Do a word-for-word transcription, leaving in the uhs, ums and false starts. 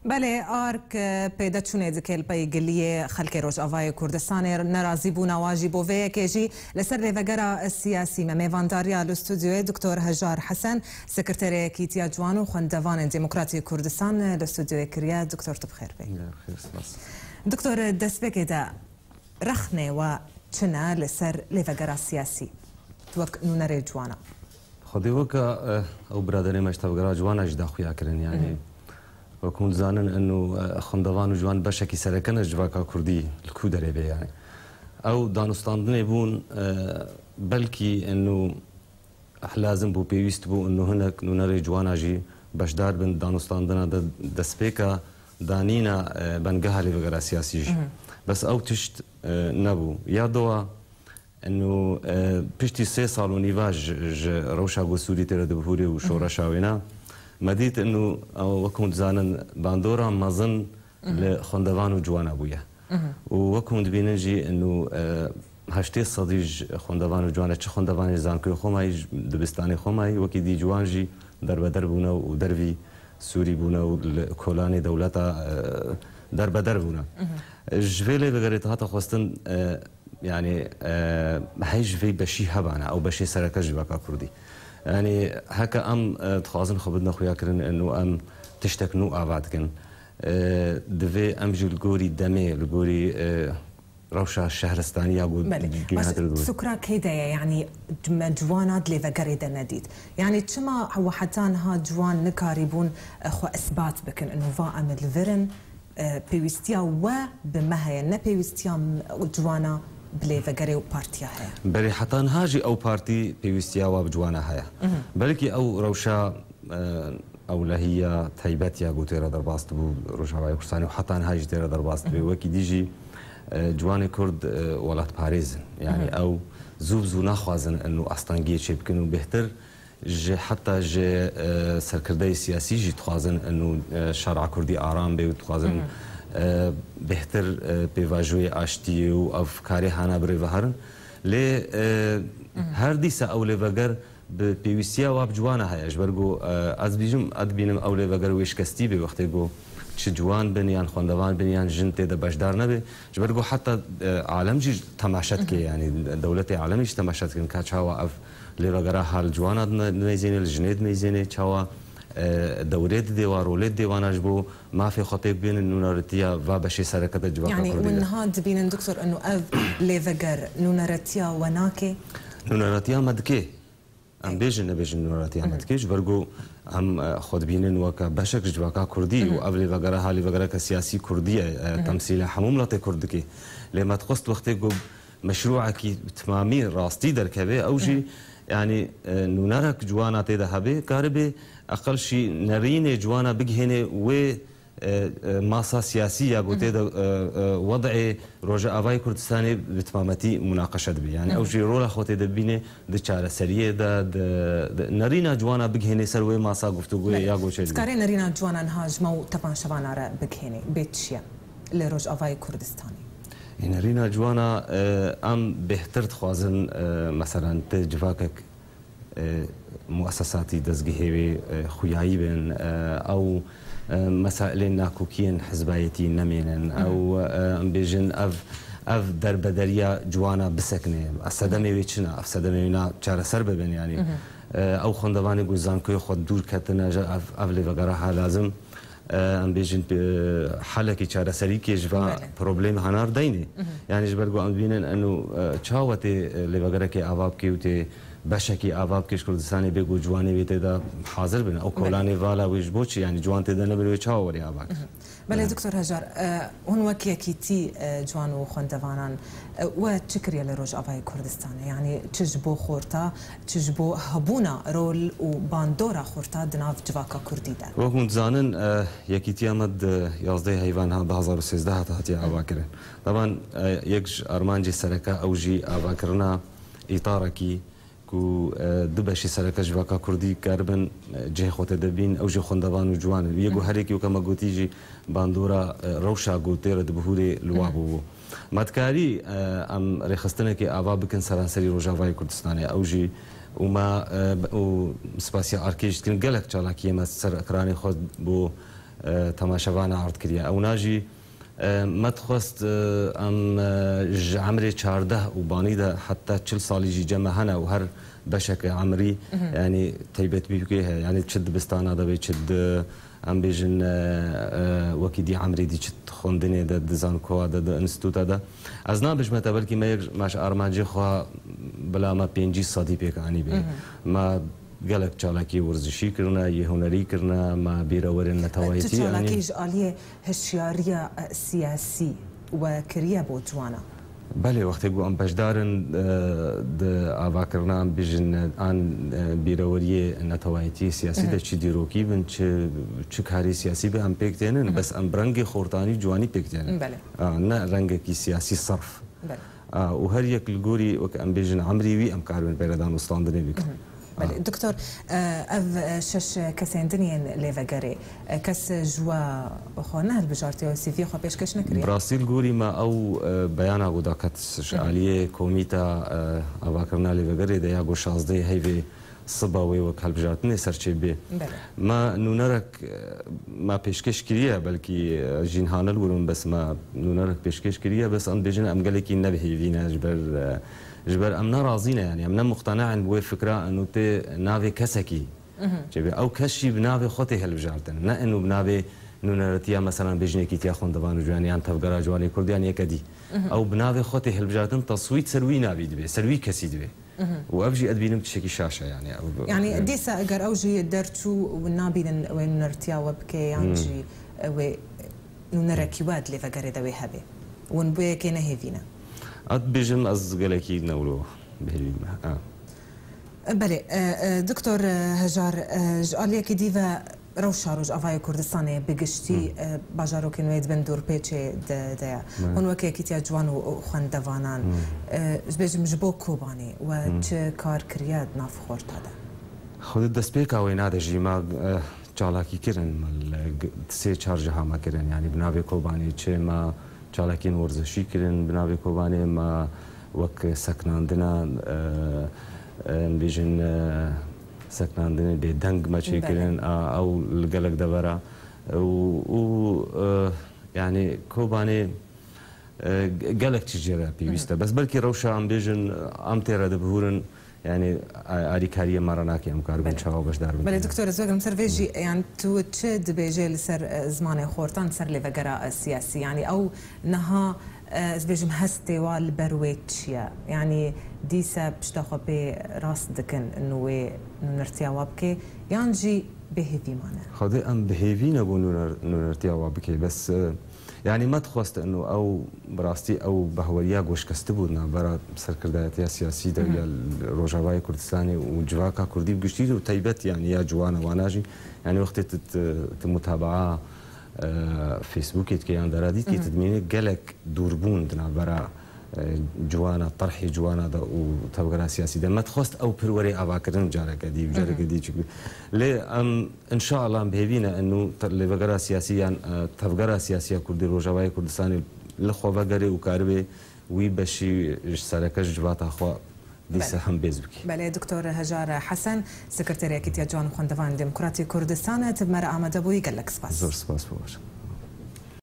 Belê, ARK, e, pêdeçûnê dike li pey giliyê xelkê Rojavayê Kurdistanê, nerazîbûna wa jî bo vê yekê jî li ser lêvegera siyasî me mêvandariya li stûdyoyê Doktor Hejar Hesen, Sekreterê Yekîtiya Ciwan û Xwendevanên Demokratî Kurdistan, e, li stûdyoyê kiriye. Doktor, tu bi xêr bê. Ya, xêr, spas. Doktor, destpêkê de rexnê we çi ne li ser lêvegera siyasî? Tu wek nûnerê ciwana. Xwedê weke, eh, ew biraderê me ji tevgera ciwana jî daxuya kirin, yanî Mhm. wek hûn dizanin, inu, eh, xwendevan û ciwan beşekî sereke ne ji civaka kurdî li ku derê bê, yanî. Ew danûstandinê bûn, eh, belkî inu lazim bû, pêwîst bû, inu hinek nûnerê ciwana jî beşdar bin danûstandina de destpêka danîna, eh, bengeha lêvegera siyasî jî. Mhm. Bes ew tişt, eh, nebû. Ya dowa, Eno, e, piştî sê sal û nîva ji, ji rewşa ku Sûrî tê re dibihûrê û Mhm. şoreşa wêna, me dît eno, e, wek hûn dizanin, bandora mezin Mhm. li xwendevan û ciwana bûye. Mhm. Û wek hûn dibînin jî eno, e, heştê sedî ji xwendevan û ciwana, çi xwendevanê zankoyê xwe mayî, ji dibistanê xwe mayî, wekî dî ciwan jî derbeder bûne û dervî Sûrî bûne û li kolanê dewleta, e, derbeder bûne. Mhm. Ji vê lêvegerê dihate xwestin, e, Yanî, e, hey ji vê beşî hebana, ew beşê sereke ji civaka kurdî. Yanî, heke em, e, dixwazin xwe bidine xuya kirin, e, û em tiştek nû ava dikin, e, divê em jî li gorî demê, li gorî, e, rewşa şehristanî ya ku Belê. Baş, dibîne. Sukra kê de ye? Yanî, me ciwana di lêvegerê de nedît. Yanî, çima we heta niha ciwan nikarîbûn, e, xwe isbat bikin? Û va em li vir in, E, pêwîstiya we bi me heye, ne pêwîstiya m-, ciwana bi lêvegerê û partiya heye. Belê heta niha jî ew partî pêwîstiya wa bi ciwana heye. Mhm. Belkî ew rewşa, e, ewlehiya taybet ya ku tê re derbas dibû Rojavayê Kurdistanê û heta niha jî tê re derbas dibe. Mhm. Wekî dî jî, e, ciwanê Kurd, e, welatparêz in. Yanî Mhm. ew zû bi zû naxwazin inu astengiyê çêbikin û bêhtir Ji heta ji, e, serkirdeyê siyasî jî dixwazin inu, e, şara kurdî aram bê û dixwazin, Mhm. e, bêhtir, e, pêvajoyê aştiyê û ev karê hana bi rê ve herin. Lê, e, Mhm. her dîsa ew lêveger bi pêwîstiya wa bi ciwana heye. Ji ber ku, e, ez dibîjim, ez dibînim ew lêveger wê şikestî bê wextê ku çi ciwan bin yan xwendevan bin yan jin tê de beşdar nebe. Ji ber ku heta, e, alem jî temaşe dike, Mhm. yanî dewletê alemî jî temaşe dikin ka çawa ev lêvegera ha li ciwana dine-, dineyzêne, li jinê dineyzêne, çawa, e, dewrê didê wa, rolê didê wana ji bo mafê xwe pêk bênin nûneritiya va beşê sereke de civaka Yanî, kurdî hûn de. Niha dibînin, doktor, inu ev lêveger nûneretiya we nake? Nûneretiya me dike. Em Ê. bêjin, nebêjin nûneratiya me Mhm. dike, ji ber ku em, e, xwe dibînin weke beşek ji civaka kurdî û Mhm. ev lêvegera ha lêvegereke siyasî kurdî ye, e, Mhm. temsîla hemû miletê kurd dike. Lê me dixwest wextê ku meşrûekî bi timamî rastî derkeve, ew jî, Mhm. yanî, e, nûnerek ciwana tê de hebe, karibe eqel jî nerînê ciwana bigihêne wê, e, e, masa siyasî ya ku tê de, Mhm. e, e, wed'ê Rojavayê Kurdistanê bi timametî munaqeşe dibe. Yanî ew Mhm. jî rola xwe tê de bibîne di çareseriyê de, di, di nerîna ciwana bigihêne ser wê masa guftûgoyê Belê. ya goçê dibe. Dikarê nerîna ciwana niha ji me û tepanşevana re bigihêne, bê çi ye li Rojavayê Kurdistanê? Ê, nerîna ciwana, e, em bêhtir dixwazin, e, meselen, ti civakek, e, muesesatî dezgehê wê, e, xuyayî bin, e, ew, e, mesailên nakokiyên hizbayetî nemênin, Mhm. ew, e, em bêjin ev, ev derbederiya ciwana bisekine. Sedemê wê çi ne? Ev sedemê wê na çareser bibin, yanî. Mhm. E, ew xwendevanê ku zankoyê xwe dûr ketine, ji ev, ev lêvegera ha lazim, e, em bêjin, e, helekî çareserîkê ji va Belê. problemê henar deynê. Mhm. Yanî ji ber ku em dibînin eno, e, çawa tê, e, lêvegerekê ava bikê û tê beşekî ava bikê ji Kurdistanê bê ku ciwanê wê tê de hazir bin. Ew Belê. kolanê vala wê ji bo çi? Yanî ciwan tê de nebin wê çawa werê ava kir? Mhm. Belê, Belê. Doktor Hejar, e, hûn wek yekîtî, e, ciwan û xwendevanan, e, we çi kiriye li Rojavayê Kurdistanê? Yanî çi ji bo xorta, çi ji bo hebûna rol û bandora xorta di nav civaka kurdî de? Wek hûn dizanin, e, yekîtiya me di yazdehê heyvan ha du hazar û sêzdeh hat hatiye avakirin. Taban, e, yek ji armancê sereke ew jî avakirina îtarekî ku, e, du beşê sereke ji civaka kurdî karibin, e, cihê xwe tê de bîn, ew jî xwendevan û ciwan in. Yê ku Hı hı. herêkî weke me gotî jî bandora, e, rewşa ku tê re dibihûrê li wa Hı hı. bûbû. Me dikarî, e, em rêxistinekê ava bikin seranserî Rojavayê Kurdistanê. Ew jî û me, e, û spasiya arkê jî dikin gelek çalakiyê me ser ekranê xwe bo e, temaşevana ard kiriye. Ewna jî, e, me dixwest, e, em, e, ji emrê çardeh û banî de heta çil salî jî cem me hene û her beşeke emrî, Mhm. yanî, teybetbî wê heye. Yanî çi dibistana de be, çi di, em bêjin, e, e, wekî dî emrê dî çi di xwendinê de, di zankowa de, di înstîtuta de. Ez nabêjime te, belkî me yek, me ji armancê xwe bila me pêncî sedî pêk anî be. Mhm. Me gelek çalakî werzişî kirine, yê hunerî kirine, me bîrewerên netewayîtî Tu çalakî anî. Ji aliyê hişyariya, e, siyasî we kiriye bo ciwana? Belê, wextê ku em beşdar in, e, di avakirina, em bêjin, an, e, bîreweriyê netewayîtî siyasî de Mhm. çi dîrokî bin, çi, çi karê siyasî be, em pêk tênin. Mhm. Bes em bi rengê xortanî û ciwanî pêk tênin. Belê. A, ne rengekî siyasî serf. Belê. A, û her yek li gorî, wek em bêjin, emrî wî em karibin pêredan û standinê bikin. Mhm. Belê. A. Doktor, e, ev, e, şeş kesên din yên lêvegerê, e, kes ji we xwe nehilbijartiye û C V xwe pêşkêş nekiriye? Bi rastî li gorî me ew, e, beyana ku daket ji Mhm. aliyê komîta, e, avakirina lêvegerê de ya ku şazdehê heyvê siba wê wek hilbijartinê ser çê bê. Belê. Me nûnerek, e, me pêşkêş kiriye, belkî, e, jîn hanil wirim, bes me nûnerek pêşkêş kiriye, bes em dibêjin em gelekî ne bi hêvî ne, ji ber, e, ji ber em ne razî ne, yanî em ne muqtene in bi wê fikra, eno tê navê kesekî Mhm. çê bê. Ew kes jî bi navê xwe tê hilbijartin, ne eno bi navê nûneretiya, meselan, bêjin Yekîtiya Xwendevan û Ciwanê yan Tevgera Ciwanê Kurd yan yeke dî. Mhm. Ew bi navê xwe tê hilbijartin, teswît ser wî navî dibe, ser wî kesî dibe. Mhm. Û ev jî ez dibînim tiştekî şaş e, yanî ev, Yanî, e, dîsa eger ew jî derçû û nabînin wê nûnertiya we bike, yan Hmm. jî, e, wê nûnerekî we di lêvegerê de wê hebe. Hûn bi yekê nehêvî ne? Ez dibêjim ez gelekî ne wilo bihêvî me. Ha. Belê, e, e, Doktor, e, Hejar, e, ji aliyekî dî ve Rewşa Rojavayê Kurdistanê bi giştî, Hmm. e, bajarokên wê di bin dorpêçê de, de ye. Hmm. Hûn weke Yekîtiya Ciwan û, û Xwendevanan, Hmm. e, ji bêjim ji bo Kobanê we Hmm. çi kar kiriye di nav xorta de? Xwedê destpêka wêna de jî me, e, çalakî kirin, me li g-, sê çar ciha me kirin, yanî bi navê Kobanê çi me çalakiyên werzişî kirin, bi navê Kobanê me wek seknandina, e, e, em bêjin, e, seknandinê bêdeng me çêkirin, Belê. a, ew li gelek devera. Û, û, e, yanî Kobanê, e, ge-, gelek çi jê re pêwîst e. Hmm. Bes belkî rewşa em bêjin, em tê re dibihûrin, yanî, a-, alîkariyê me re nake em karibin Belê. çawa beşdar bin. Belê, doktor, ez vegerim ser vê jî, Hmm. yanî tu çi dibêjê li ser, e, zimanê xortan, li ser lêvegera, e, siyasî? Yanî ew niha, e, ez bêjim hestê wa li ber wê çi ye? Yanî dîse pişta xwe pê rast dikin û wê nûnertiya wa bike, yan jî bêhêvî mane? Xwedê em bihêvî nebû nûner-, nûnertiya wa bike, bes, e, yanî me dixwest ino ew bi rastî ew behweriya ku şikestibû di navbera serkirdayetiya siyasî de Hmm. ya li Rojavayê Kurdistanê û civaka Kurdî bi giştî û taybet, yanî ya ciwana wana jî, yanî wextê tu, tu, tu mutabaa, e, Facebookê dike yan deradî dike, Mhm. tu dimînî gelek dûrbûn di navbera, e, ciwana, terhê ciwana de û tevgera siyasî de. Me dixwest ew pir were avakirin careke dî, Mhm. careke dî çi. Lê em, înşallah, em bihêvî ne eno te-, lêvegera siyasî yan, e, tevgera siyasî ya Kurdî Rojavayê Kurdistanê li xwe vegerê û karibê wî beşî ji sereke ji civata xwe dîse Belê. hem bêz bike. Belê, Doktor Hejar Hesen, Sekreterê Yekîtiya Ciwan û Xwendevanê Demokratî Kurdistan, tu bi me re amade bûyî, gelek spas. Zor spas, baş.